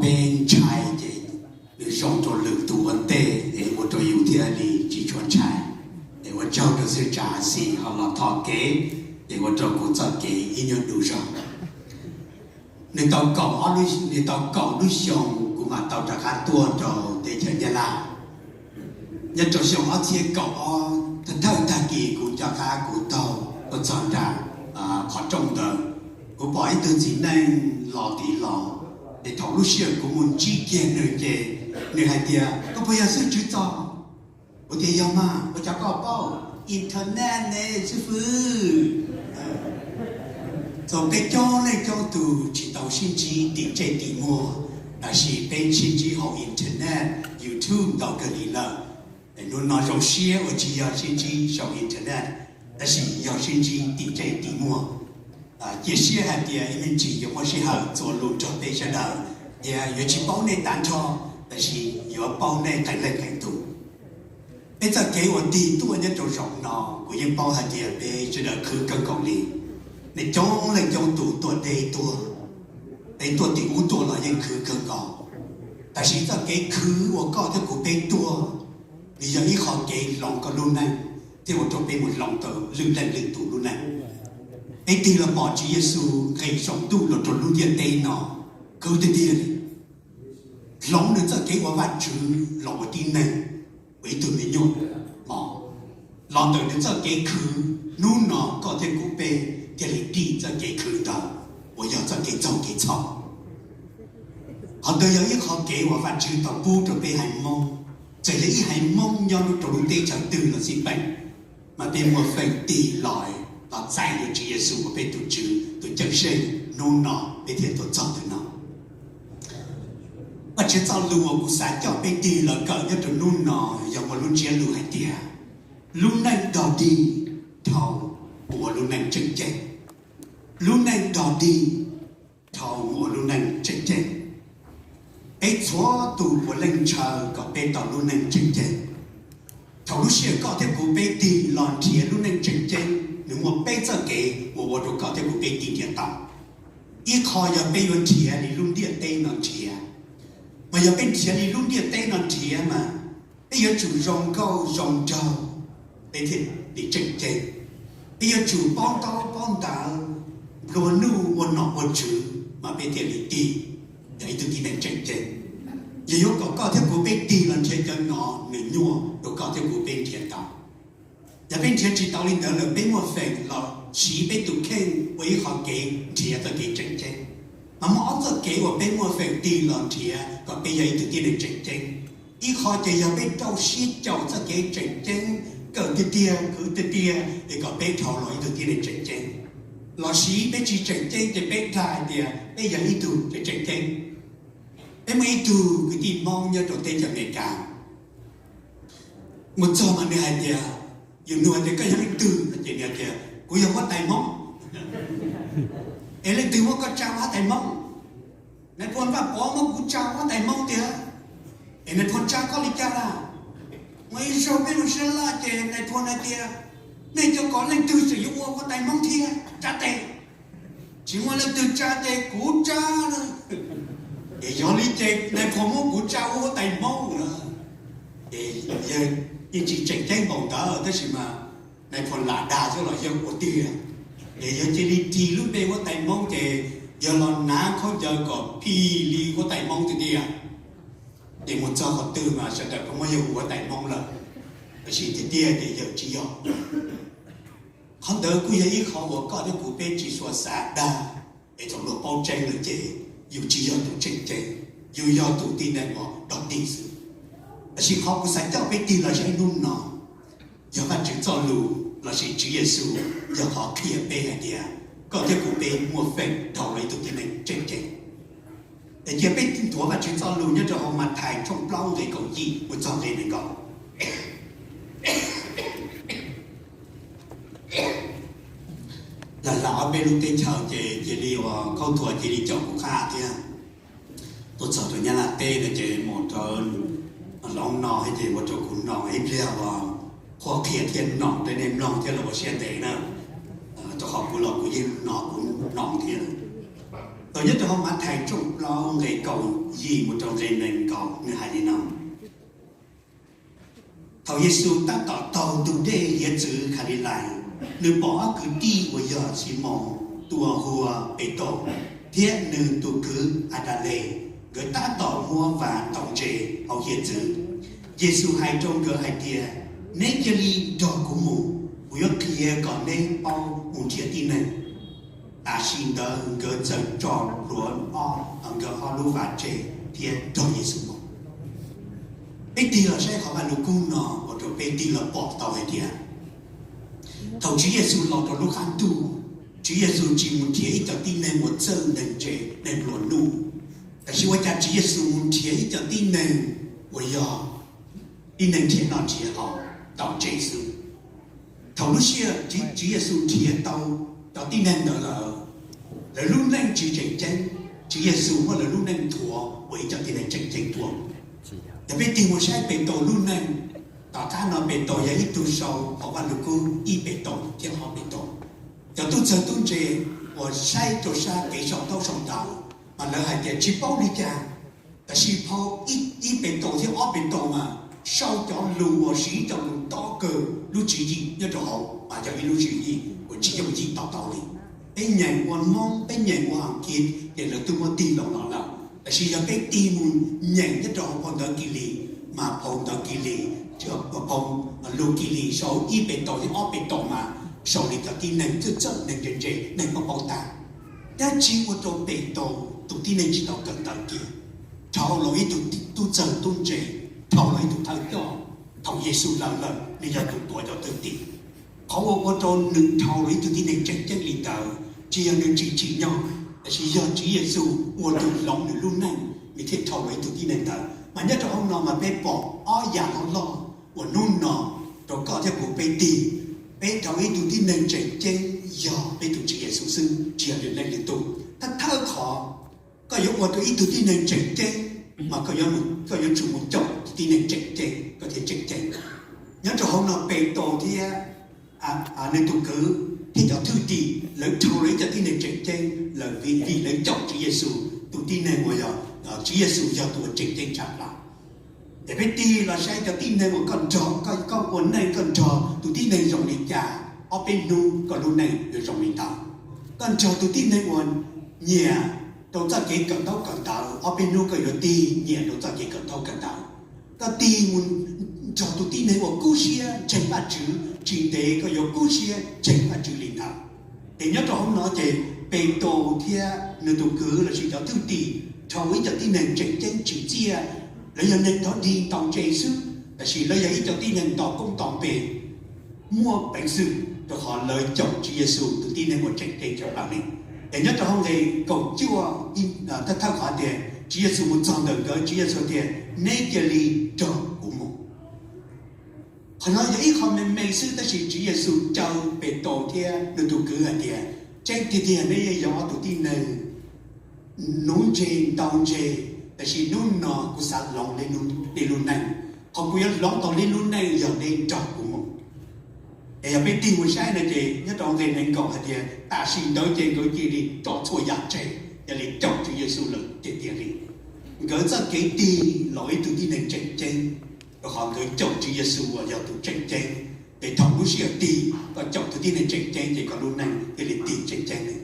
peb ntshai ces nws zoo rau lwm tus ua ntej es ua rau yus thiaj li tsis tshua ntshai. Es ua tsaug rau xwb, tsam xis ho los thov kev es ua rau kuv txoj kev ib nyuag du zog. Nws tau kaum ob lub, nws tau kaum lub xyoo kuv mam tau rov qab tuaj rau teb chaws Nyab Laj. Nyob rau xyoo ob txhiab kaum ob, thawj thawj tag kis kuv nco qab kuv taug tuaj txog nram qhov rooj ntawd, kuv pom ib tug txiv neej los tid los. Es thaum lub sij hawm kuv mus ntsib kiag nws ces nws hais tias, Koj puas yog xib hwb Tswv Txos? Kuv tias, Yog mas, ua cas koj paub? Internet ne xib fwb. Txawm peb coob leej coob tus tsis tau sib ntsib tim ntsej tim muag, tab sis peb sib ntsib hauv internet, YouTube ntau kawg li lawm. Hnub no zoo siab uas tsis yog sib ntsib saum internet, tab sis yog sib ntsib tim ntsej tim muag. Cia siab hais tias ib me ntsis yuav muaj sij hawm txuas lus nrog peb sawv daws, thiab yuav tsis paub nej tag nrho, tab sis yuav paub nej qee leej qee tus. Peb txoj kev uas tig tuaj nyob rau zaum no, kuv yeej paub hais tias peb sawv daws khwv kawg nkaus li. Nej coob leej coob tus tuaj deb tuaj, peb tuaj tim ub tuaj los yeej khwv kawg nkaus. Tab sis txoj kev khwv uas koj thiab kuv peb tuaj, nws yog ib qho kev hloov koj lub neej, thiab ua rau peb mus hloov tau lwm leej lwm tus lub neej. Peb tig los pom Tswv Yexus nqis saum ntuj los rau lub ntiaj teb no, khwv tiag tiag li. Hloov nws txoj kev ua Vajtswv los ua tib neeg, ua ib tug me nyuam mos. Los ntawm nws txoj kev khwv, hnub no koj thiab kuv peb thiaj li dim txoj kev khwv ntawd, uas yog txoj kev txaug kev txhaum. Qhov ntawd yog ib qho kev uas Vajtswv tau pub rau peb haiv Hmoob. Txawm yog ib haiv Hmoob nyob rau lub teb chaws twg los xij peem, mas peb muaj feem tig los, los txais yuav Tswv Yexus ua peb tus Tswv tus Cawmseej, hnub no peb thiaj tuaj txog tus no. Vajtswv txoj lus uas kuv xav coj peb tig los kawm nyob rau hnub no yog muaj lub ntsiab lus hais tias, lub neej dog dig dhau ua lub neej tseem ceeb. Lub neej dog dig dhau ua lub neej tseem ceeb. Peb txhua tus puav leej ntshaw kom peb tau lub neej tseem ceeb. Thaum lub sij hawm koj thiab kuv peb tig los nrhiav lub neej tseem ceeb, nws muaj peb txoj kev uas ua rau koj thiab kuv peb tig nrhiav tau. Ib qho yog peb yuav nrhiav li lub ntiaj teb no nrhiav. Mas yog peb nrhiav li lub ntiaj teb no nrhiav mas, peb yuav tsum zoo nkauj zoo nraug, peb thiaj li tseem ceeb. Peb yuav tsum paub ntaub paub ntawv, nplua nuj ua nom ua tswv, mas peb thiaj li tig, yog ib tug tib neeg tseem ceeb. Yog yuav kom koj thiab kuv peb tig los nrhiav cov no, nws nyuaj rau koj thiab kuv peb nrhiav tau. Yog peb nrhiav tsis tau li ntawd lawm, peb muaj feem los siv peb tus kheej ua ib qho kev nrhiav txoj kev tseem ceeb. Mas muaj ob txoj kev uas peb muaj feem tig los nrhiav kom peb yog ib tug tib neeg tseem ceeb. Ib qho ces yog peb rau siab caum txoj kev tseem ceeb, kawm tiag tiag, khwv tiag tiag es kom peb dhau los ib tug tib neeg tseem ceeb. Los sis peb tsis tseem ceeb ces peb dag hais tias peb yog ib tug tseem ceeb. Peb muaj ib tug kwv tij Hmoob nyob rau teb chaws Amelikas, mus txog mas nws hais tias, yus nug tias koj yog leej twg no ces nws tias kuv yog huab tais Hmoob. Es leej twg muab koj tsa ua huab tais Hmoob? Nais phoo Vaj Pov muab kuv tsa ua huab tais Hmoob tiag. Es nais phoo tsa koj li cas lawm? Muaj ib zaug peb mus sab laj ces nais phoo hais tias, nej cov ko leej twg tseem yuav ua huab tais Hmoob thiab, tsa tes. Tsis muaj leej twg tsa ces kuv tsa lawm. Es yog li ces nais phoo muab kuv tsa ua huab tais Hmoob lawm. Ces yawg yeej tsis tseem ceeb npaum ntawd tab sis mas nais phoo lam dag xwb los yawg ua tiag. Ces yawg cia li ris lub npe huab tais Hmoob ces yawg los hnav khaub ncaws kom phim li huab tais Hmoob tiag tiag. Ces mus txog qhov twg mas sawv daws pheej muab yawg hu huab tais Hmoob lawm. Tab sis tiag tiag ces yawg tsis yog. Qhov ntawd kuj yog ib qho uas koj thiab kuv peb tsis tshua xav dag, es thaum luag paub tseeb lawm ces yus tsis yog tus tseem ceeb, yus yog tus tib neeg uas dog dig xwb. Tab sis qhov kuv xav coj peb tig los saib hnub no, yog Vajtswv txoj lus lossis Tswv Yexus yog qhov qhia peb hais tias koj thiab kuv peb muaj feem dhau los ib tug tib neeg tseem ceeb. Es cia peb nthuav Vajtswv txoj lus nyob rau hauv Mathais tshooj plaub nqe kaum yim mus txog nqe nees nkaum. Lam lam ob peb lub teb chaws ces cia li ua khaub thuas cia li caum kuv qab thiab. Tuaj txog rau Nyab Laj teb no ces mus rau hloov no ces ua rau kuv mloog ib pliag uas qhuab qhia thiab mloog rau nej mloog thiab los ua siab ntev na. Rau qhov kuv los kuv yeej hnov kuv mloog thiab. Nyob rau hauv Mathais tshooj plaub nqe kaum yim mus rau nqe nees nkaum nws hais li no: Thaum Yexus tab tom taug ntug dej hiav txwv Khalilais, nws pom ob kwv tij uas yog Ximoos tus uas hu ua Petus thiab nws tus kwv Adales, nkawd tab tom muab vas ntaus ntses hauv hiav txwv. Yexus hais rau nkawd hais tias, Neb cia li nrog kuv mus, kuv yuav qhia kom neb paub mus nrhiav tib neeg. Tam sim ntawd nkawd txawm tso plhuav ob, nkawd ob lub vas tseg thiab nrog Yexus mus. Peb tig los saib qhov Vaj Lug Kub no ua rau peb tig los pom tau hais tias thaum Tswv Yexus los rau lub qab ntuj, Tswv Yexus tsis mus nrhiav ib co tib neeg uas txawj neeg ntse neeg nplua nuj, tab sis ua cas Tswv Yexus mus nrhiav ib co tib neeg uas yog tib neeg nrhiav noj nrhiav haus ntaus ntses xwb. Thaum lub sij hawm Tswv Yexus nrhiav tau cov tib neeg ntawd lawm, lawv lub neej tsis tseem ceeb, Tswv Yexus muab lawv lub neej nthuav ua ib co tib neeg tseem ceeb dua. Yog peb tig mus saib Petus lub neej, tom qab no Petus yog ib tug sau hauv Vaj Lug Kub ib Petus thiab ob Petus. Cov tub txawg tub ntse uas saib rau sab kev sau ntaub sau ntawv mas lawv hais tias tsis paub li cas, tab sis phau ib Petus thiab ob Petus mas sau cov lus uas siv cov lus tob kawg lub tswv yim nyob rau hauv mas yog ib lub tswv yim uas tsis yooj yim to taub li. Peb nyeem ua Hmoob, peb nyeem ua Askiv ces lawv twb muab tig los no lawm, tab sis yog peb tig mus nyeem nyob rau hauv phau ntawv Kilis mas phau ntawv Kilis, phau lus Kilis sau ib Petus thiab ob Petus mas sau li cov tib neeg txawj txawj neeg ntse ntse neeg paub paub tag. Dab tsi ua rau Petus tus tib neeg tsis tau kawm ntawv kiag, dhau los ib tug tub txawg tub ntse, dhau los ib tug thawj coj, thaum Yexus lawm lawm nws yog tus tuav cov thwj tim. Qhov uas ua rau nws dhau los ib tug tib neeg tseem ceeb li ntawd tsis yog nws tsis tsim nyog, tab sis yog Tswv Yexus ua tus hloov nws lub neej nws thiaj dhau los ib tug tib neeg ntawd. Mas nyob rau hauv no mas peb pom ob yam loj loj uas hnub no rau koj thiab kuv peb tig, peb dhau ib tug tib neeg tseem ceeb yog peb tus Tswv Yexus xwb tsis yog lwm leej lwm tus. Thawj thawj qhov, koj yuav ua rau ib tug tib neeg tseem ceeb mas koj yuav tsum mus caum tus tib neeg tseem ceeb koj thiaj tseem ceeb. Nyob rau hauv no Petus thiab nws tus kwv thiab cov thwj tim lawv dhau los ib co tib neeg tseem ceeb lawm vim lawv caum Tswv Yexus tus tib neeg uas yog, Tswv Yexus yog tus uas tseem ceeb tshaj plaws. Ces peb tig los saib cov tib neeg uas koj nrog, koj ua neej koj nrog tus tib neeg zoo li cas ob peb hnub koj lub neej yuav zoo li ntawd. Koj nrog tus tib neeg uas nyiam rau txoj kev kawm ntaub kawm ntawv ob peb hnub koj yuav tig nyiam rau txoj kev kawm ntaub kawm ntawv. Koj tig mus nrog tus tib neeg uas kub siab ntseeg Vajtswv tsis ntev koj yuav kub siab ntseeg Vajtswv li ntawd. Ces nyob rau hauv no ces Petus thiab nws tus kwv lossis cov thwj tim dhau ib co tib neeg tseem ceeb tsim txiaj, lawv yog neeg thov dig ntaus ntses xwb tab sis lawv yog ib co tib neeg nto koob nto npe, muaj peev xwm rau qhov lawv caum Tswv Yexus tus tib neeg uas tseem ceeb tshaj plaws li. Ces nyob rau hauv nqe kaum cuaj, thawj qhov tias Tswv Yexus mus txog ntawm nkawd Tswv Yexus tias neb cia li nrog kuv mus. Qhov no yog ib qho me me xwb tab sis Tswv Yexus caw Petus thiab nws tus kwv hais tias tseeb tiag tiag neb yeej yog ob tug tib neeg nuv ntse ntaus ntses, tab sis hnub no kuv xav hloov neb lub neej. Qhov kuv yuav hloov tau neb lub neej yog neb nrog kuv mus. Es yog peb tig mus saib no ces nyob rau nqe nees nkaum hais tias tam sim ntawd ces nkawd cia li tso txhua yam tseg, cia li caum Tswv Yexus lawm tiag tiag li. Nkawd txoj kev tig los ib tug tib neeg tseem ceeb, rau qhov nkawd caum Tswv Yexus uas yog tus tseem ceeb. Ces thaum lub sij hawm tig koj caum tus tib neeg tseem ceeb ces koj lub neej thiaj li tig tseem ceeb li.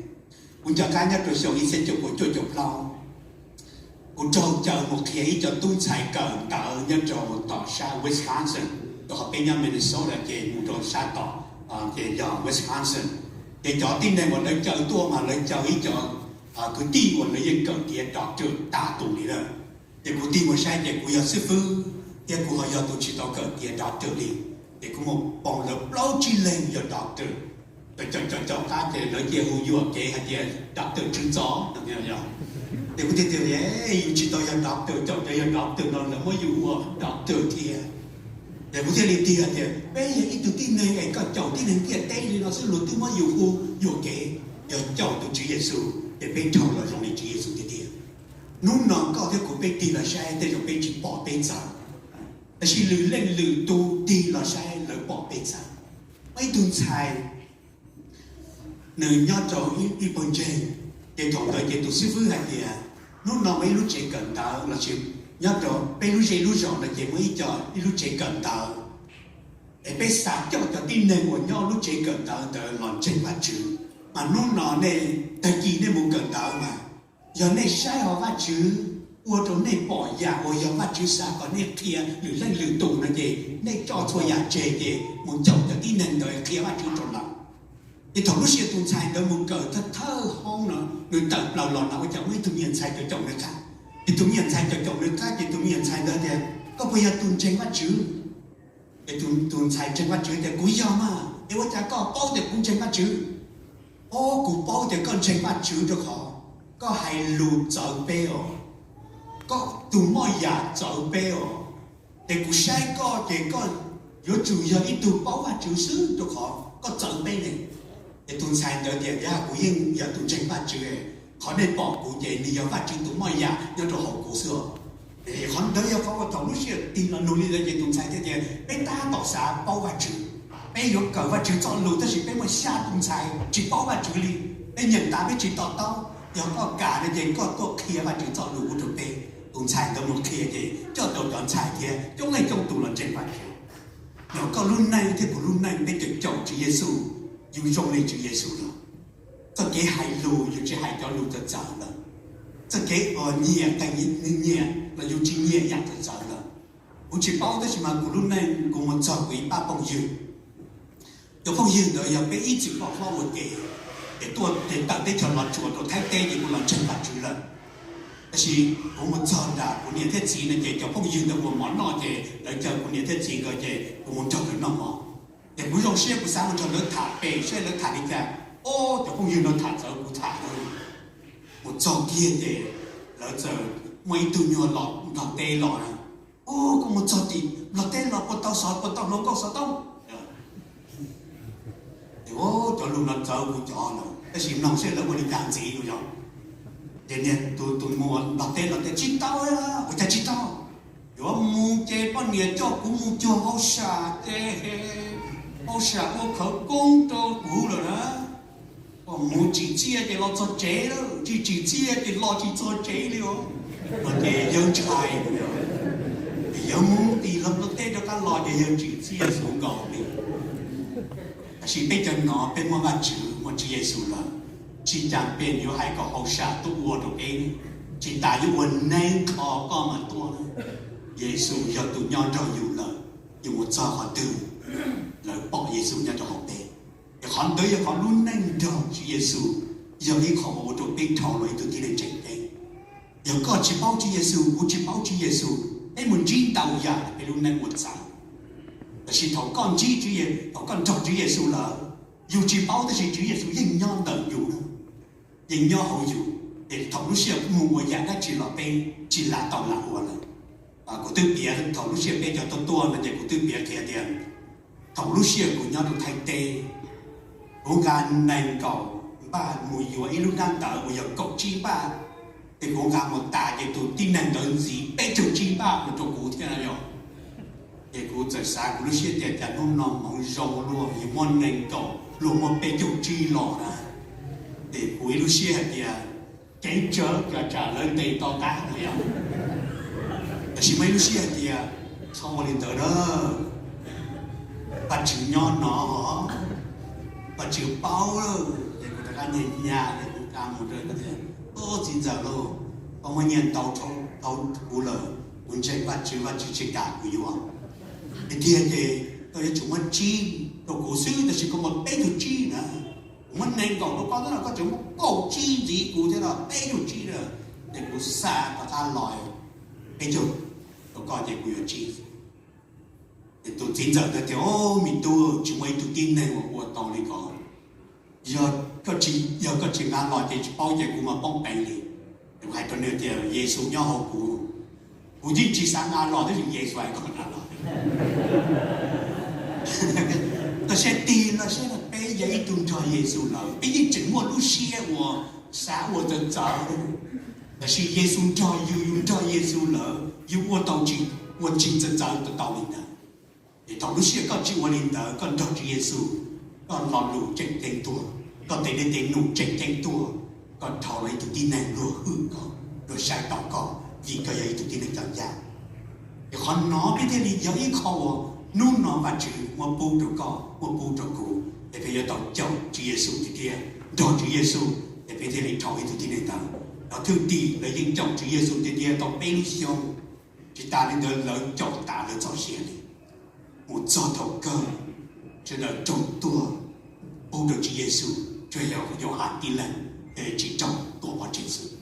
Kuv nco qab nyob rau xyoo ib txhiab cuaj puas cuaj caum plaub, kuv raug caw mus qhia ib co tub ntxhais kawm ntawv nyob rau tom sab Wisconsin, rau qhov peb nyob Minnesota ces mus rau sab tom ces yog Wisconsin. Ces cov tib neeg uas lawv caw tuaj mas lawv caw ib co kwv tij uas lawv yeej kawm tiav doctor tag tus li lawm. Ces kuv tig mus saib ces kuv yog xib fwb thiab kuv ho yog tus tsis tau kawm tiav doctor li. Ces kuv mus pom lawv plaub tsib leeg yog doctor. Caum caum caum qab ces lawv cia hu yuam kev hais tias doctor Tswv Txos no. Ces kuv thiaj tias, yus tsis tau yog doctor, caum cov yog doctor no lawv muab yus ua doctor thiab. Ces kuv thiaj li tias tias peb yog ib tug tib neeg es koj caum tib neeg ntiaj teb li no xwb luag twb muab yus hu yuam kev. Yog caum tus Tswv Yexus ces peb dhau los zoo li Tswv Yexus tiag tiag. Hnub no koj thiab kuv peb tig los saib tej zaum peb tsis pom peb txawv, tab sis lwm leej lwm tus tig los saib lawv pom peb txawv. Muaj ib tug ntxhais, nws nyob rau ib pawg ntseeg, Ces thaum ntawd ces tus xib fwb hais tias, hnub no muaj ib lub tsev kawm ntawv los sis nyob rau peb lub zej lub zos no ces muaj ib co, ib lub tsev kawm ntawv, es peb xav coj cov tib neeg uas nyob lub tsev kawm ntawv ntawd los ntseeg Vajtswv. Mas hnub no nej, tag kis nej mus kawm ntawv mas yog nej saib ho Vajtswv ua rau nej pom yam uas yog Vajtswv xav kom nej qhia lwm leej lwm tus no ces nej tso txhua yam tseg ces mus caum cov tib neeg ntawd qhia Vajtswv rau lawv. Ces thaum lub sij hawm tus ntxhais ntawd mus kawm thawj thawj hoob no, nws tawm plaws los no ua cas muaj ib tug me nyuam ntxhais caum caum nws qab. Ces tus me nyuam ntxhais caum caum nws qab ces tus me nyuam ntxhais ntawd tias, koj puas yog tus ntseeg Vajtswv? Ces tus ntxhais ntseeg Vajtswv tias, kuv yog mas, es ua cas koj paub tias kuv ntseeg Vajtswv? Os, kuv paub tias koj ntseeg Vajtswv rau qhov koj hais lus txawv peb os, koj tus moj yam txawv peb os. Ces kuv saib koj ces koj yuav tsum yog ib tug paub Vajtswv xwb rau qhov koj txawv peb ne. Ces tus ntxhais ntawd tias, yog kuv yeej yog tus ntseeg Vajtswv, qhov nej pom kuv ces nws yog Vajtswv tus moj yam nyob rau hauv kuv xwb os. Qhov ntawd yog qhov uas thaum lub sij hawm tig los nug li ntawd ces tus ntxhais thiaj tias, peb tab tom xav paub Vajtswv, peb yuav kawm Vajtswv txoj lus tab sis peb muaj xya tus ntxhais tsis paub Vajtswv li, peb nyeem tas peb tsis to taub, yog koj kam no ces koj tuaj qhia Vajtswv txoj lus ua rau peb. Tus ntxhais ntawd mus qhia ces coj tau cov ntxhais thiab coob leej coob tus los ntseeg Vajtswv. Yog koj lub neej thiab kuv lub neej peb caum caum Tswv Yexus, yus zoo li Tswv Yexus los. Txoj kev hais lus yus tsis hais cov lus txawv txawv lawm. Txoj kev uas nyiam qee nyiam los yus tsis nyiam yam txawv txawv lawm. Kuv tsis paub tab sis mas kuv lub neej kuv mus txog kuv ib pab phooj ywg. Cov phooj ywg ntawd yog peb ib txwm pom hlob ua ke, ces tuaj ces tawm teb chaws Los Tsuas rau Thaib teb ces kuv los ntseeg Vajtswv lawm. Tab sis kuv mus txog nram kuv niam thiab txiv no ces cov phooj ywg ntawd ua mov noj ces lawv caw kuv niam thiab txiv nkawd ces kuv mus nrog lawv noj mov. Ces kuv zoo siab kuv xav mus nrog lawv tham pem seb lawv tham li cas. Ob, cov phooj ywg no tham txawv kuv tham mus txog kiag ces lawv txawm muaj ib tug nyuag los Nplog teb los na. Ub, koj mus txog tim Nplog teb los puas tau xov, puas tau hluas nkauj xov tooj? Cov lus no txawv kuv cov lawm tab sis mloog seb lawv ua li cas ntxiv no yog. Ces niag tus tus muam Nplog teb los tias tsis tau, ua cas tsis tau? Yuav mus ces poj niam coj kuv mus cuag hauj sam ces hauj sam ua khawv koob rau kuv lawm na. Koj mus tsim txiaj ces los txog tsev lawm, tsis tsim txiaj ces los tsis txog tsev li os. No ces yawg ntshai, yawg mus tim Nplog teb rov qab los ces yawg tsim txiaj xwb nkaus li. Tab sis peb cov no peb muaj Vajtswv muaj Tswv Yexus lawm, tsis cas peb yuav hais kom hauj sam tuaj ua rau peb, tsis tas yuav ua neeb kho koj mas tuaj. Yexus yog tus nyob nrog yus lawm, yus mus txog qhov twg lawv pom Yexus nyob rau hauv peb. Ces qhov ntawd yog qhov lub neej nrog Tswv Yexus yog ib qho uas ua rau peb dhau los ib tug tib neeg tseem ceeb. Yog koj tsis paub Tswv Yexus, kuv tsis paub Tswv Yexus, peb mus ntsib ntau yam peb lub neej ua txawv. Tab sis thaum koj ntsib Tswv Ye, thaum koj nrog Tswv Yexus lawm, yus tsis paub tab sis Tswv Yexus yeej nyob ntawm yus, yeej nyob hauv yus, ces thaum lub sij hawm mus ua yam dab tsi los peb tsis lam tau lam ua lawm. Kuv twb piav thaum lub sij hawm peb cov tuaj tuaj no ces kuv twb piav qhia tias thaum lub sij hawm kuv nyob rau Thaib teb, kuv nqa nees nkaum npaj mus yuav ib lub hnab ntawv uas yog kaum tsib npaj, ces kuv nqa mus tas ces tus tib neeg ntawd ntxiv peb caug tsib npaj mus rau kuv thiab no yog. Ces kuv txawm xav kuv lub siab tias cas hnub no hmoov zoo luag yuav muaj nees nkaum luag muaj peb caug tsib los na. Ces kuv ib lub siab hais tias ceev tsawv, cas tsam lawv ntes tau qab no yog. Tab sis muaj ib lub siab hais tias txhob ua li ntawd na, Vajtswv nyob no, Vajtswv paub. Ces kuv rov qab nyas nyas ces kuv nqa mus rau tias, ub, txiv ntxawm lauj, koj muaj nyiaj ntau dhau kuv lawm, kuv ntseeg Vajtswv, Vajtswv tsis kam kuv yuav. Tiag tiag ces koj yuav tsum muab tsib rau kuv xwb, tab sis koj muab peb caug tsib na. Kuv muab nees nkaum rau koj, koj tseem muab kaum tsib ntxiv kuv thiab no, peb caug tsib na. Ces kuv xa rov qab los peb caug rau koj ces kuv yuav tsib. Ces tus txiv ntxawm ntawd tias, o, me tub, tsis muaj ib tug tib neeg uas ua tau li ko. Yog koj tsis nqa los ces tsis paub ces kuv mas poob peev li. Kuv hais rau nws tias Yexus nyob hauv kuv, kuv yeej tsis xav nqa los tab sis Yexus hais kom nqa los. Koj saib tig no saib no, peb yog ib tug nrog Yexus lawm, peb yeej tseem muaj lub siab uas xav ua txawv txawv. Tab sis Yexus nrog yus, yus nrog Yexus lawm, yus ua tau tsis, ua tsis txawv txawv tau li ntawd. Ces thaum lub sij hawm koj tsis ua li ntawd, koj nrog Tswv Yexus, koj lo lus tseem ceeb tuaj, koj tej dej tej num tseem ceeb tuaj, koj dhau los ib tug tib neeg luag hwm koj, luag saib taus koj, vim koj yog ib tug tib neeg cov ncaj. Ces qhov no peb thiaj li yog ib qho uas hnub no Vajtswv muab pub rau koj, muab pub rau kuv, es peb yuav tau caum Tswv Yexus tiag tiag, nrog Tswv Yexus, es peb thiaj li dhau ib tug tib neeg ntawd. Cov thwj tim lawv yeej caum Tswv Yexus tiag tiag tau peb lub xyoos, tsis tas li ntawd lawv caum tas lawv txoj sia li. Mus txog thaum kawg, sawv daws raug tuag, pub rau Tswv Yexus, tsuas yog Yauhas tib leeg tsis raug tua pov tseg xwb.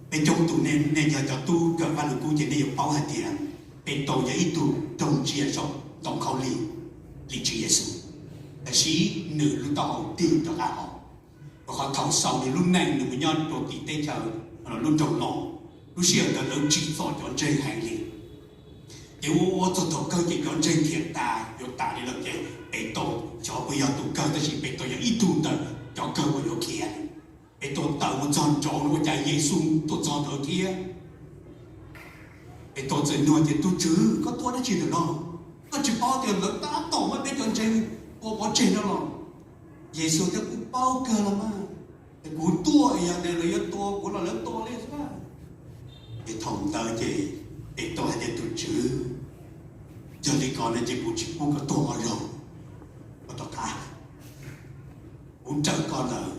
Peb coob tus nej, nej yog cov tub kawm Vaj Lug Kub ces nej yuav paub hais tias Petus yog ib tug raug ntsia saum ntoo khaub lig li Tswv Yexus, tab sis nws lub taub hau tig rov qab hauv. Rau qhov thaum xaus nws lub neej nws mus nyob rau tim teb chaws lub nroog Loos, lub sij hawm ntawd lawv tsim txom cov ntseeg heev li. Ces ua ua txog thaum kawg ces cov ntseeg khiav tas yuav tas li lawm ces Petus xyov puas yog tus kawg, tab sis Petus yog ib tug ntawm cov kawg uas yuav khiav. Petus tawm mus txog nraud no ua cas Yexus tuaj txog ntawd thiab. Petus txawm nug tias, Tus Tswv, koj tuaj dab tsi ntawm no? Koj tsis paub tias lawv tab tom muab peb cov ntseeg tua pov tseg no los? Yexus tias, Kuv paub kawg los mas, es kuv tuaj yog tias lawv yuav tua kuv los lawv tua li xwb. Ces thaum ntawd ces Petus hais tias, Tus Tswv, yog li ko no ces kuv tsis pub koj tuag ob zaug, koj rov qab. Kuv nrawm koj lawm,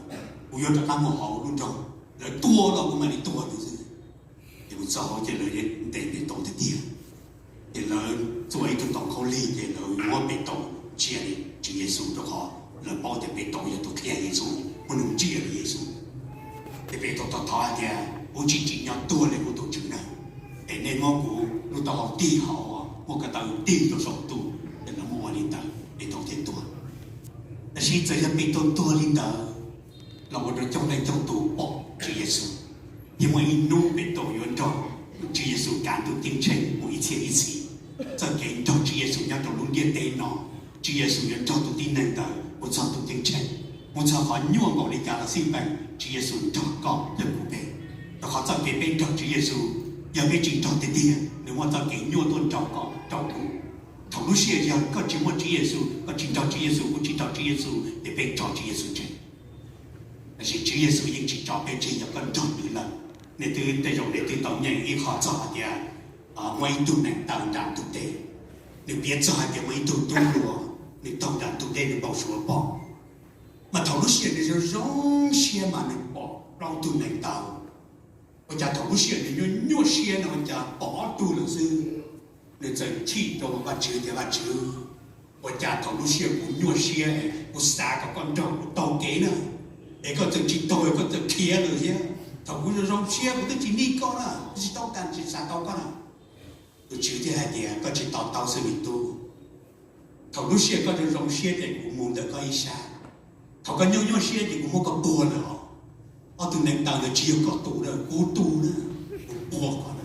kuv yuav rov qab mus hauv lub nroog, lawv tua los kuv mam li tuag tus xwb. Ces mus txog hauv ces lawv ntes Petus tiag tiag. Ces lawv txua ib tug ntoo khaub lig ces lawv muab Petus ntsia li Tswv Yexus, rau qhov lawv paub tias Petus yog tus qhia Yexus, muaj neeg ntsia li Yexus. Ces Petus tau thov hais tias, Kuv tsis tsim nyog tuag li kuv tus Tswv na, es nej muab kuv lub taub hau tig hauv, muab ko taw tig rau saum ntuj, es lawv muab ua li ntawd Petus thiaj tuag. Tab sis txawm yog Petus tuag li ntawd los ua rau coob leej coob tus pom Tswv Yexus. Thiab muaj ib hnub Petus yuav nrog Tswv Yexus kav ntuj ceeb tsheej mus ib txhiab ib txhis. Txoj kev nrog Tswv Yexus nyob rau lub ntiaj teb no, Tswv Yexus yuav nrog tus tib neeg ntawd mus txog ntuj ceeb tsheej, mus txog qhov nyuaj npaum li cas los xij peem Tswv Yexus nrog koj thiab kuv peb. Rau qhov txoj kev peb nrog Tswv Yexus, yog peb tsis nrog tiag tiag nws muaj txoj kev nyuaj tuaj nrog koj nrog kuv. Thaum lub sij hawm yog koj tsis muaj Tswv Yexus, koj tsis nrog Tswv Yexus, kuv tsis nrog Tswv Yexus, ces peb tso Tswv Yexus tseg. Tab sis Tswv Yexus yeej tsis tso peb tseg yog koj nrog nws lawm. Nej twb tej zaum nej twb tau nyeem ib qho txog hais tias muaj ib tug neev taw nram ntug dej, nws piav txog hais tias muaj ib tug tub hluas, nws taug nram ntug dej nws npau suav pom. Mas thaum lub sij hawm nws zoo zoo siab mas nws pom plaub tug neev taw. Ua cas thaum lub sij hawm nws nyuaj nyuaj siab no ua cas pom ob tug lawm xwb? Nws txawm chim rau Vajtswv tias, Vajtswv, ua cas thaum lub sij hawm kuv nyuaj siab, kuv xav kom koj nrog kuv taug kev na, es koj txawm tsis taug, koj txawm khiav lawm thiab. Thaum kuv zoo zoo siab kuv twb tsis nij koj na, kuv tsis tau tas tsis xav tau koj na. Tus Tswv thiaj hais tias, Koj tsis to taub xwb me tub. Thaum lub sij hawm koj zoo zoo siab ces kuv mus ntawm koj ib sab, thaum koj nyuaj nyuaj siab ces kuv muab koj puag lawm os. Ob tug neev taw ntawd tsis yog koj tus na, kuv tus na, kuv puag koj na.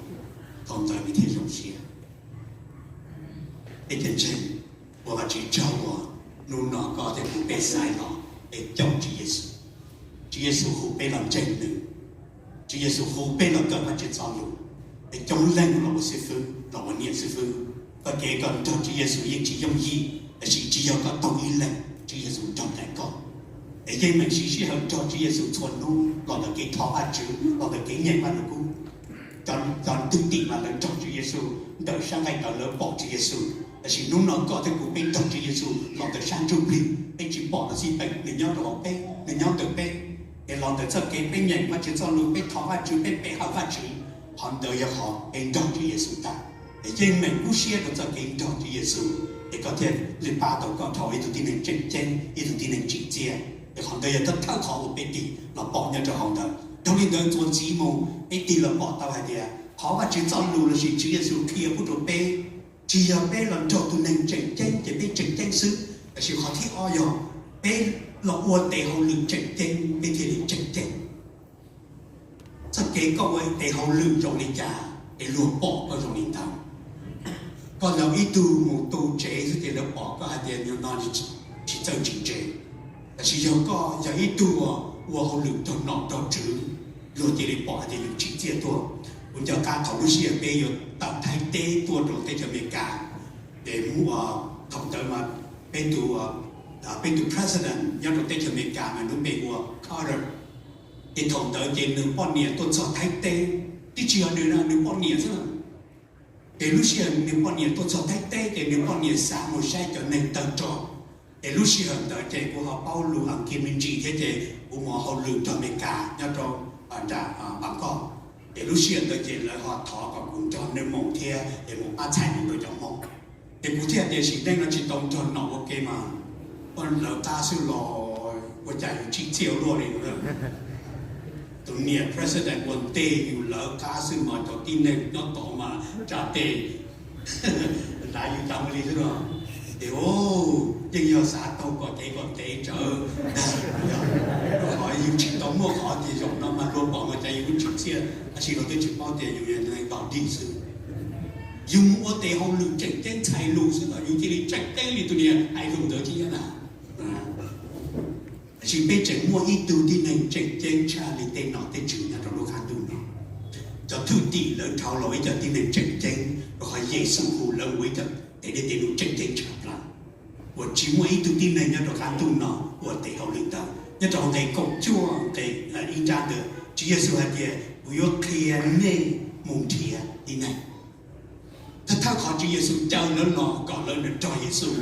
Thaum ntawd nws thiaj zoo siab. Peb cov ntseeg, ua Vajtswv tsaug uas hnub no koj thiab kuv peb xaiv los peb caum Tswv Yexus. Tswv Yexus hu peb los ntseeg nws, Tswv Yexus hu peb los kawm Vajtswv txoj lus, es coob leej los ua xib fwb, los ua niam xib fwb. Txoj kev koj nrog Tswv Yexus yeej tsis yooj yim, tab sis tsis yog koj taug ib leeg, Tswv Yexus nrog nraim koj. Es yeej meem siv sij hawm nrog Tswv Yexus txhua hnub los ntawm kev thov Vajtswv, los ntawm kev nyeem Vajluskub. Cov, cov thwj tim mas lawv nrog Tswv Yexus ntawm sab nqaij tawv, lawv pom Tswv Yexus, tab sis hnub no koj thiab kuv peb nrog Tswv Yexus los ntawm sab ntsuj plig, peb tsis pom los xij peem, nws nyob rau hauv peb, nws nyob ntawm peb. Es los ntawm txoj kev peb nyeem Vajtswv txoj lus, peb thov Vajtswv, peb pe hawm Vajtswv, qhov ntawd yog qhov peb nrog Tswv Yexus tag. Es yeej meem kub siab rau txoj kev nrog Tswv Yexus, es koj thiaj li pab tau koj dhau ib tug tib neeg tseem ceeb, ib tug tib neeg tsim txiaj. Es qhov ntawd yog thawj thawj qhov uas peb tig los pom nyob rau hauv ntawd. Dhau li ntawd txuas ntxiv mus peb tig los pom tau hais tias qhov Vajtswv txoj lus lossis Tswv Yexus qhia pub rau peb, tsis yog peb los nrog tus neeg tseem ceeb ces peb tseem ceeb xwb, tab sis qhov thib ob yog peb los ua tes hauj lwm tseem ceeb peb thiaj li tseem ceeb. Txoj kev koj ua tes hauj lwm zoo li cas es luag pom koj zoo li ntawd. Koj los ib tug mus tu tsev xwb ces lawv pom koj hais tias nyuag no tsis txawj tsim tsev. Tab sis yog koj yog ib tug uas ua hauj lwm nrog nom nrog tswv, luag cia li pom hais tias yus tsim txiaj tuaj. Kuv nco qab thaum lub sij hawm peb yuav tawm Thaib teb tuaj rau teb chaws Amelikas, ces thaum ntawd mas peb tus, peb tus president nyob rau teb chaws Amelikas mas lub npe hu ua Carter. Ces thaum ntawd ces nws poj niam tuaj txog Thaib teb, twb tsis yog nws, nws poj niam xwb. Ces lub sij hawm nws poj niam tuaj txog Thaib teb ces nws poj niam xav mus saib cov neeg tawg rog. Ces lub sij hawm ntawd ces kuv ho paub lus Askiv me ntsis thiab ces kuv mus hauj lwm nrog Amelikas nyob rau nram Npab Koj. Ces lub sij hawm ntawd ces lawv ho thov kom kuv nrog nws mus thiab es mus pab txhais mus rau cov Hmoob. Ces kuv thiaj tias sim neej no tsis tau nrog nom ua ke mas, ua lawv qab xwb los ua cas yus tsim txiaj ua luaj li. Tus niam president ua ntej yus lawv qab xwb mas cov tib neeg nyob tod mas tsa tes lav yus tas mus li xwb no. Ces yeej yog xav tau kom kev kom kev tsawv, qhov yus tsis tau muaj qhov tias zaum no mas luag pom mas cas yus lub tsim txiaj, tab sis luag twb tsis paub tias yus yog neeg dog dig xwb. Yus mus ua tes hauj lwm tseem ceeb txhais lus xwb los yus cia li tseem ceeb li tus niam hais lus ntawd tsis yog na. Tab sis peb tseem muaj ib tug tib neeg tseem ceeb tshaj li tej nom tej tswv nyob rau lub qab ntuj no. Cov thwj tim lawv dhau los ib co tib neeg tseem ceeb, rau qhov Yexus hu lawv ua ib co tes dej tes num tseem ceeb tshaj plaws. Uas tsis muaj ib tug tib neeg nyob rau qab ntuj no ua tes hauj lwm ntawd. Nyob rau nqe kaum cuaj, nqe ib nrab ntawd Tswv Yexus hais tias kuv yuav qhia nej mus nrhiav tib neeg. Thawj thawj qhov Tswv Yexus caw lawv los kom lawv nrog Yexus,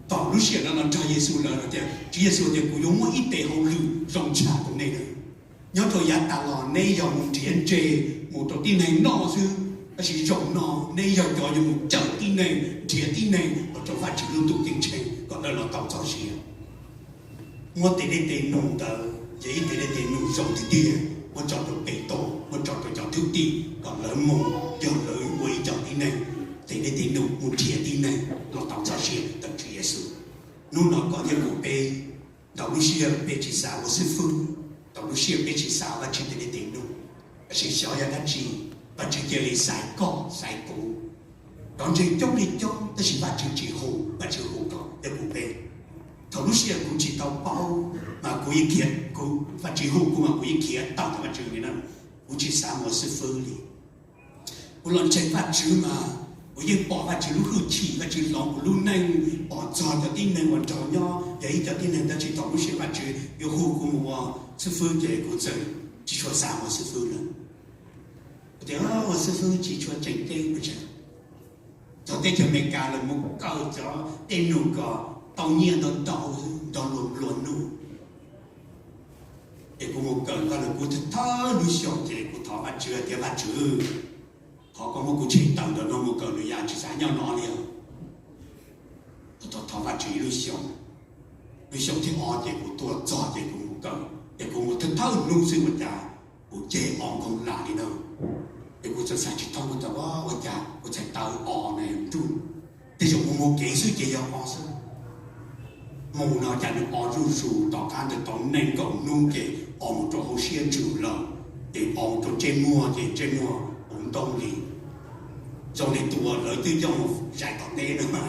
tom lub sij hawm lawv los nrog Yexus lawm tias Tswv Yexus tias kuv yuav muaj ib tes hauj lwm zoo tshaj rau nej lawm. Nyob rau yav tas los neb yog mus nrhiav ntse mus rau tib neeg noj xwb, tab sis zaum no neb yog cov yuav mus cawm tib neeg nrhiav tib neeg los rau Vajtswv lub ntuj ceeb tsheej kom lawv los tau txoj sia. Muab tes dej tes num ntawd yog ib tes dej tes num zoo tiag tiag, muab tso rau Petus, muab tso rau cov thwj tim kom lawv mus, yog lawv ua ib co tib neeg tes dej tes num mus nrhiav tib neeg los tau txoj sia ntawm Tswv Yexus. Hnub no koj thiab kuv peb, ntau lub sij hawm peb tsis xav ua xib fwb, ntau lub sij hawm peb tsis xav Vajtswv tes dej tes num, tab sis xyov yog dab tsi Vajtswv cia li xaiv koj xaiv kuv. Cov ntseeg coob li coob tab sis Vajtswv tsis hu, Vajtswv hu koj thiab kuv peb. Thaum lub sij hawm kuv tsis tau paub mas kuv yeej khiav, kuv, Vajtswv hu kuv mas kuv yeej khiav tawm ntawm Vajtswv li na. Kuv tsis xav mus ua xib fwb li. Kuv los ntseeg Vajtswv mas kuv yeej pom Vajtswv lub hwj chim, Vajtswv hloov kuv lub neej, pom txog cov tib neeg uas nrog nyob yog ib co tib neeg, tab sis thaum lub sij hawm Vajtswv yuav hu kuv mus ua xib fwb ces kuv txawm tsis tshua xav mus ua xib fwb lawm. Kuv tias ua xib fwb tsis tshua tseem ceeb. Txog teb chaws Amelikas lawv mus kaw cov dej num kom tau nyiaj ntau ntau, nrog luag nplua nuj. Ces kuv mus kawm Vajtswv, kuv thawj lub xyoo ces kuv thov Vajtswv tias Vajtswv, thov koj muab kuv tshem tawm ntawm no mus kawm lwm yam, tsis xav nyob no li os. Kuv thov Vajtswv ib lub xyoo, lub xyoo thib ob ces kuv tuaj txog ces kuv mus kawm, ces kuv mus thawj thawj hnub xwb ua cas kuv ceg o nkoog lam li na. Ces kuv txawm xav tsis thoob, kuv txawm ua cas kuv txhais taw o na nruj, tej zaum mus mus kev xwb ces yog o xwb. Mus no cas nws o zuj zus, tom qab ntawd tau nees nkaum hnub ces o mus rau hauv siab ntsws lawm, ces o mus rau ntsej muag ces ntsej muag puv ntoo li. Zoo li tus uas lawv twb coj mus zais tom teb no.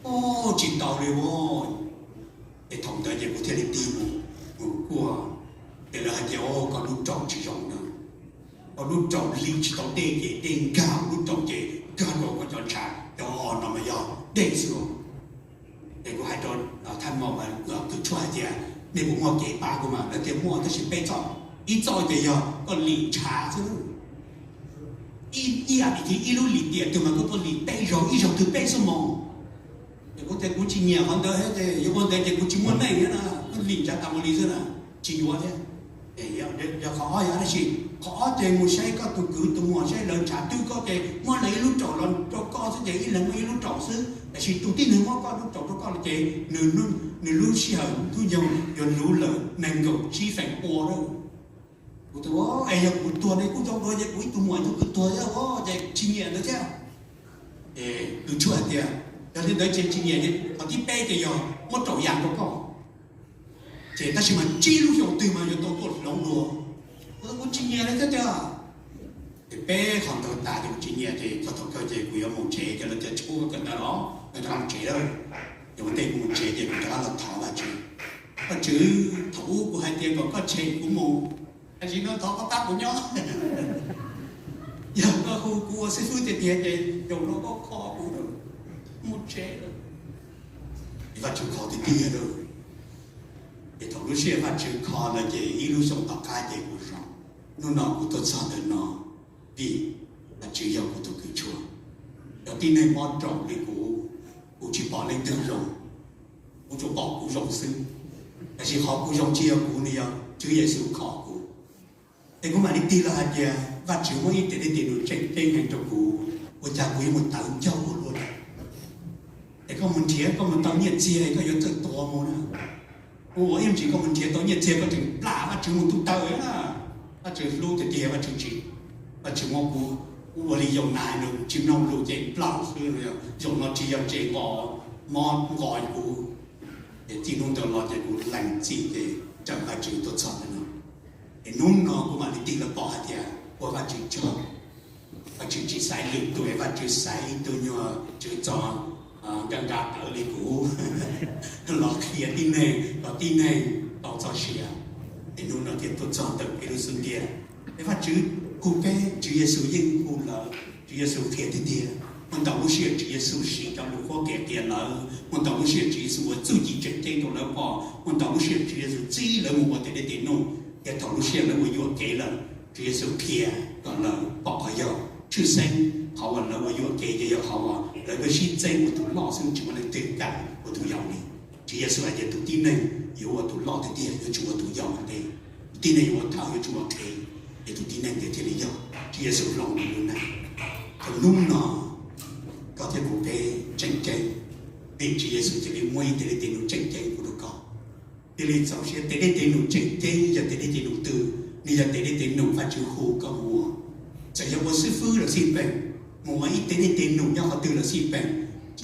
O, tsis tau li os. Ces thaum ntawd ces kuv thiaj li tig mus, mus kuaj, ces lawv hais tias o, koj lub raum tsis zoo na, koj lub raum li tsis tau dej ces dej nkag lub raum ces nkag rau koj cov ntshav, cov o no mas yog dej xwb. Ces kuv hais rau thaj maum kws tshuaj hais tias nej puas muaj kev pab kuv mas, lawv tias muaj tab sis peb txoj, ib txoj ces yog koj lim ntshav xwb. Ib, ib yam li ib lub lim tiam twg mas koj tuaj lim peb zaug, ib zaug twg peb xuab moos. Ces kuv tias kuv tsis nyiam qhov ntawd thiab, ces yog ua ntawd ces kuv tsis muaj neej thiab na, kuv lim ntshav tas mus li xwb na, tsis yuav thiab. Yog qhov ob yog dab tsi? Qhov ob ces mus saib koj tus kwv tus muam, saib lawv ntshav twb koj ces muab lawv ib lub raum los rau koj xwb ces ib leeg muaj ib lub raum xwb, tab sis tus tib neeg muab koj lub raum rau koj ces nws lub sij hawm hnub nyoog yuav luv lawm nees nkaum tsib feem pua lawm. Kuv tias es yog kuv tuag ne, kuv zoo dua ces kuv ib tug muam tus kwv tuag thiab ces tsis nyiam ntawd thiab. Kws tshuaj hais tias yog li ntawd ces tsis nyiam, qhov thib peb ces yog muab raum yas rau koj, ces tab sis mas tsib lub xyoo twg mas yuav tau tuaj hloov dua. Kuv tsis nyiam li thiab tiag. Ces peb qhov ntawd tas ces kuv tsis nyiam ces txog thaum kawg ces kuv yuav mus tsev, ces lawv tias tsis pub kawm ntawv los kawm ntawv mus tsev lawm. Ces ua ntej kuv mus tsev ces kuv rov qab los thov Vajtswv, Vajtswv, thaum ub kuv hais tias kom koj tshem kuv mus, tam sim no thov koj pab kuv nyob. Yog koj hu kuv ua xib fwb tiag tiag ces zaum no koj kho kuv mus tsev lawm. Vajtswv kho tiag tiag lawm. Ces thaum lub sij hawm Vajtswv kho lawm ces ib lub xyoo tom qab ces kuv zoo. Hnub no kuv tuaj txog ntawm no vim Vajtswv yog kuv tus kws tshuaj. Cov tib neeg mob raum li kuv, kuv tsis pom leej twg zoo, kuv tsuas pom kuv zoo xwb. Tab sis qhov kuv zoo tsis yog kuv, nws yog Tswv Yexus kho kuv. Es kuv mam li tig los hais tias Vajtswv muab ib tes dej tes num tseem ceeb heev rau kuv, ua cas kuv yuav mus tawv ncauj ua luaj lawm? Es koj mus nrhiav, koj mus tau nyiaj txiag koj yuav txawj tuav mus na. Ua ib ntsis koj mus nrhiav tau nyiaj txiag koj tseem plam Vajtswv mus ntuj taw na. Vajtswv hlub tiag tiag, Vajtswv tsis, Vajtswv muab kuv ua li Yaunas, nws tsis mloog lus ces nplaum xwb. Zaum no tsis yog tsev nqos, mob nqos kuv. Ces txij hnub ntawd los ces kuv lees txim ces raws Vajtswv tuaj txog ntawm no. Es hnub no kuv mam li tig los pom hais tias ua Vajtswv tsaug. Vajtswv tsis xaiv lwm tus, Vajtswv xaiv ib tug nyuag tswv txos nra nra tawv li kuv los qhia tib neeg kom tib neeg tau txoj sia. Es hnub no thiaj tuaj txog ntawm peb lub xub ntiag. Es Vajtswv hu peb, Tswv Yexus yeej hu lawm, Tswv Yexus qhia tiag tiag. Muaj ntau lub sij hawm Tswv Yexus siv cov lus qhuab qhia qhia lawv, muaj ntau lub sij hawm Tswv Yexus ua txuj ci tseem ceeb rau lawv pom, muaj ntau lub sij hawm Tswv Yexus txib lawv mus ua tes dej tes num, thiab thaum lub sij hawm lawv ua yuam kev lawm, Tswv Yexus qhia kom lawv pom qhov yog tshwj xeeb. Qhov uas lawv ua yuam kev ces yog qhov uas lawv pheej sib txeeb ua tus loj xwb, tsis muaj leej twg kam ua tus yau li. Tswv Yexus hais tias tus tib neeg yuav ua tus loj tiag tiag, yuav tsum ua tus yau ua ntej. Tus tib neeg yuav ua thawj, yuav tsum ua qhev, ces tus tib neeg ntawd thiaj li yog Tswv Yexus hloov lub neej. Thaum hnub no koj thiab kuv peb tseem ceeb, vim Tswv Yexus cia li muab ib tes dej tes num tseem ceeb pub rau koj. Cia li txaus siab, tes dej tes num tseem ceeb yog tes dej tes num twg? Nws yog tes dej tes num Vajtswv hu koj mus ua. Txawm yog ua xib fwb los xij peem, mus ua ib tes dej tes num nyob qhov twg los xij peem,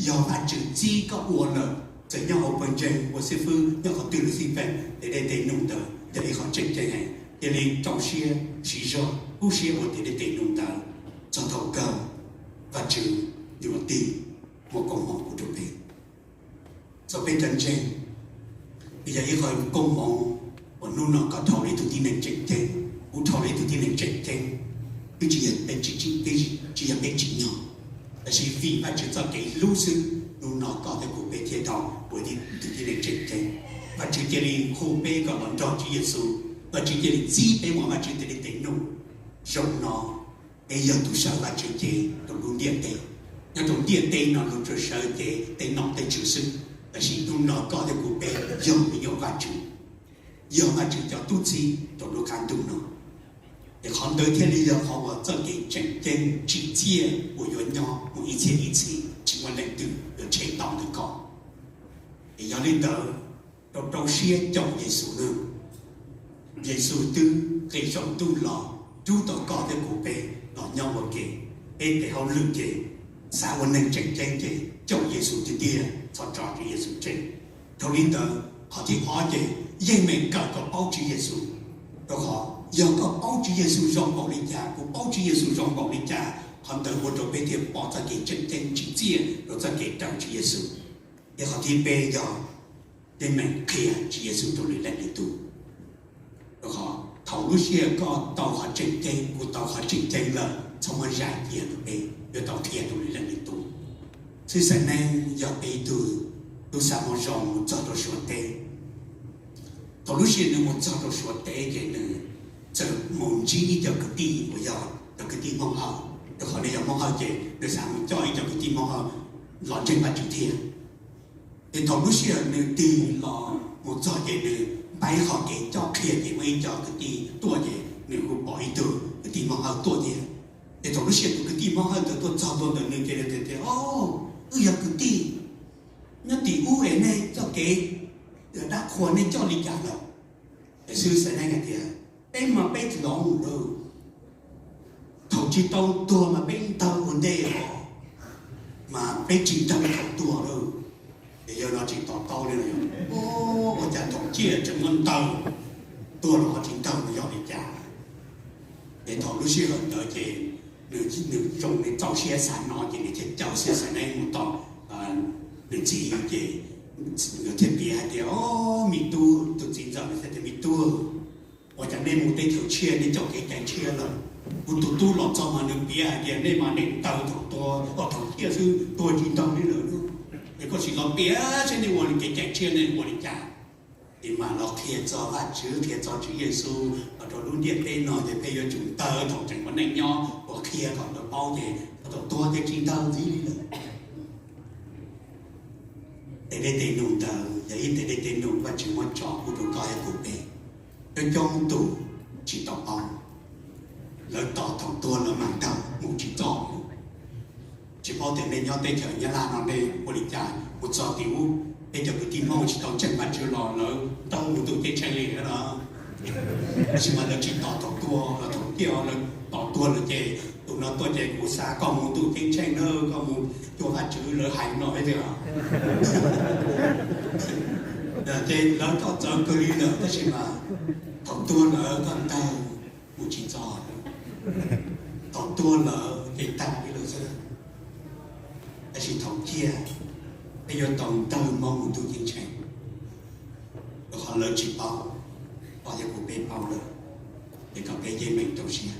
yog Vajtswv txib koj ua lawm, txawm nyob hauv pawg ntseeg, ua xib fwb nyob qhov twg los xij peem, tes dej tes num ntawd yog ib qho tseem ceeb heev. Cia li rau siab siv zog kub siab ua tes dej tes num ntawd, txog thaum kawg Vajtswv yuav tig muab koob hmoov pub rau peb. Txog peb cov ntseeg, nws yog ib qho koob hmoov uas hnub no koj dhau los ib tug tib neeg tseem ceeb, kuv dhau los ib tug tib neeg tseem ceeb. Twb tsis yog peb tsis, tsis yog peb tsim nyog, tab sis vim Vajtswv txoj kev hlub xwb, hnub no koj thiab kuv peb thiaj dhau ua ib tug tib neeg tseem ceeb. Vajtswv cia li hu peb kom los nrog Tswv Yexus, Vajtswv cia li txib peb mus ua Vajtswv tes dej tes num. Zaum no peb yog tus sawv Vajtswv cev rau lub ntiaj teb. Nyob rau ntiaj teb no luag tsuas sawv cev tej nom tej tswv xwb, tab sis hnub no koj thiab kuv peb yog me nyuam Vajtswv, yog Vajtswv cov tub txib rau lub qab ntuj no. Es qhov ntawd thiaj li yog qhov uas txoj kev tseem ceeb tsim txiaj uas yuav nyob mus ib txhiab ib txhis, tsis muaj leej twg yuav tshem tau ntawm koj. Es yog li ntawd, rau rau siab caum Yexus nawb. Yexus twb qis saum ntuj los rub tau koj thiab kuv peb los nyob ua ke. Peb tes hauj lwm ces xav ua neeg tseem ceeb ces caum Yexus tiag tiag, txhob tso Tswv Yexus tseg. Dhau li ntawd, qhov thib ob ces yeej meem kawm kom paub Tswv Yexus. Rau qhov yog koj paub Tswv Yexus zoo npaum li cas, kuv paub Tswv Yexus zoo npaum li cas, qhov ntawd ua rau peb thiaj pom txoj kev tseem ceeb tsim txiaj rau txoj kev raws Tswv Yexus. Thiab qhov thib peb yog yeej meem qhia Tswv Yexus rau lwm leej lwm tus. Rau qhov thaum lub sij hawm koj tau qhov tseem ceeb, kuv tau qhov tseem ceeb lawm, txhob muab zais cia rau peb, yuav tau qhia rau lwm leej lwm tus. Xib Xais Neeb yog peb ib tug tub xa moo zoo mus txog rau Suav teb. Thaum lub sij hawm nws mus txog rau Suav teb ces nws txawm mus ntsib ib co kwv tij uas yog cov kwv tij Hmoob Hawj, rau qhov nws yog Hmoob Hawj ces nws xav mus coj ib co kwv tij Hmoob Hawj los ntseeg Vajtswv thiab. Ces thaum lub sij hawm nws tig los mus txog ces nws npaj ib qho kev coj qhia ces muaj ib co kwv tij tuaj ces nws kuj pom ib tug kwv tij Hmoob Hawj tuaj thiab. Ces thaum lub sij hawm tus kwv tij Hmoob Hawj ntawd tuaj txog ntua ntawm nws ces nws tias, O, wb yog kwv tij, nyob tim ub es nej txoj kev dab qhuas nej coj li cas lawm? Ces Xib Xais Neeb hais tias, Peb mas peb hloov lawm, thaum tsis tau tuag mas peb ntaug ua ntej os, mas peb tsis ntaug thaum tuag lawm. Ces yog no tsis to taub li, ua cas thaum ciaj tseem muab ntaug, tuag los ho tsis ntaug no yog li cas? Ces thaum lub sij hawm ntawd ces nws zoo nws txaus siab xav no ces nws thiaj caw Xib Xais Neeb mus tom nws txiv ces nws thiaj piav hais tias, O, me tub, tus txiv ntxawm nws thiaj tias, Me tub, ua cas nej mus teb chaws tshiab nej coj kev cai tshiab lawm? Kuv tus tub los txog mas nws piav hais tias nej mas nej ntaug thaum tuag, thaum ciaj xwb, tuag tsis ntaug li lawm. Es koj sim los piav saib nej ua kev cai tshiab nej ua li cas? Ces mam los qhia txog Vajtswv, qhia txog Tswv Yexus los rau lub ntiaj teb no, ces peb yuav tsum ntaug thaum tseem ua neej nyob uas qhia kom lawv paub, ces thaum tuag ces tsis ntaug ntxiv li lawm. Tej dej tej num ntawd yog ib tej dej tej num Vajtswv muab tso pub rau koj thiab kuv peb. Coob coob tus tsis tau paub, lawv tos thaum tuag lawv mam ntaug mus tsis txog. Tsis paub tias nej nyob teb chaws Nyab Laj no nej ua li cas, mus txog tim ub, peb cov kwv tij Hmoob tsis tau ntseeg Vajtswv los lawv ntaug mus ntuj ceeb tsheej li no. Tab sis mas lawv tsis tos thaum tuag los thaum tiag, lawv tos tuag lawm ces tus no tuaj ces kuv xa koj mus ntuj ceeb tsheej na, koj mus cuag Vajtswv, lawv hais no thiab tiag. Ces lawv tos txawv kawg li lawm, tab sis mas thaum tuag lawm koj ntaug mus tsis txog. Thaum tuag lawm ces tag li lawm xwb. Tab sis thaum ciaj peb yuav tau ntaug Hmoob mus ntuj ceeb tsheej, rau qhov lawv tsis paub, koj thiab kuv peb paub lawm, ces kom peb yeej meem rau siab.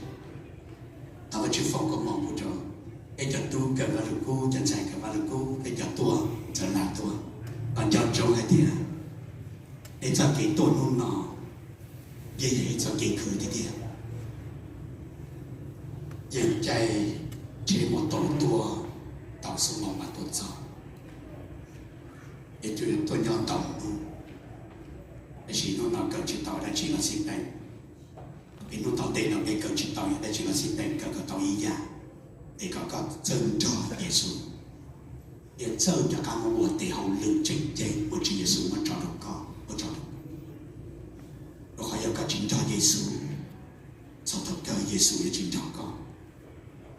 Thov Vajtswv foom koob hmoov pub rau peb cov tub kawm Vaj Lug Kub, cov ntxhais kawm Vaj Lug Kub, peb cov tuaj txawv nam tuaj, kom nco ntsoov hais tias peb txoj kev tuaj hnub no yeej yog ib txoj kev khwv tiag tiag. Yeej caij tsheb mos taus tuaj, tau xuab moos mas tuaj txog, es tuaj nyob ntau hnub, tab sis hnub no kawm tsis tau dab tsi los xij peem. Peb hnub tom ntej no peb kawm tsis tau yam dab tsi los xij peem, kawm kom tau ib yam, es kom koj txawj nrog Yexus, thiab txawj rov qab mus ua tes hauj lwm tseem ceeb uas Tswv Yexus muab tso rau koj, muab tso rau, rau qhov yog koj tsis nrog Yexus, txog thaum kawg Yexus yuav tsis nrog koj.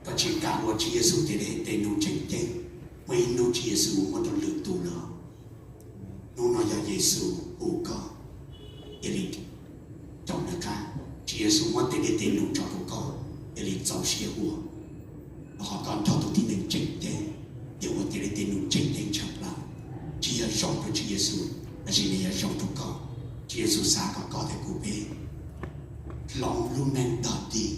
Koj tsis kam ua Tswv Yexus tej dej tej num tseem ceeb, muaj ib hnub Tswv Yexus muab rau lwm tus lawm. Hnub no yog Yexus hu koj, cia li caum nws qab. Tswv Yexus muab tej dej tej num tso rau koj, cia li txaus siab ua, rau qhov koj nrog tus tib neeg tseem ceeb, yog ua tej dej tej num tseem ceeb tshaj plaws. Tsis yog zoo rau Tswv Yexus, tab sis nws yog zoo rau koj. Tswv Yexus xav kom koj thiab kuv peb hloov lub neej tog dig,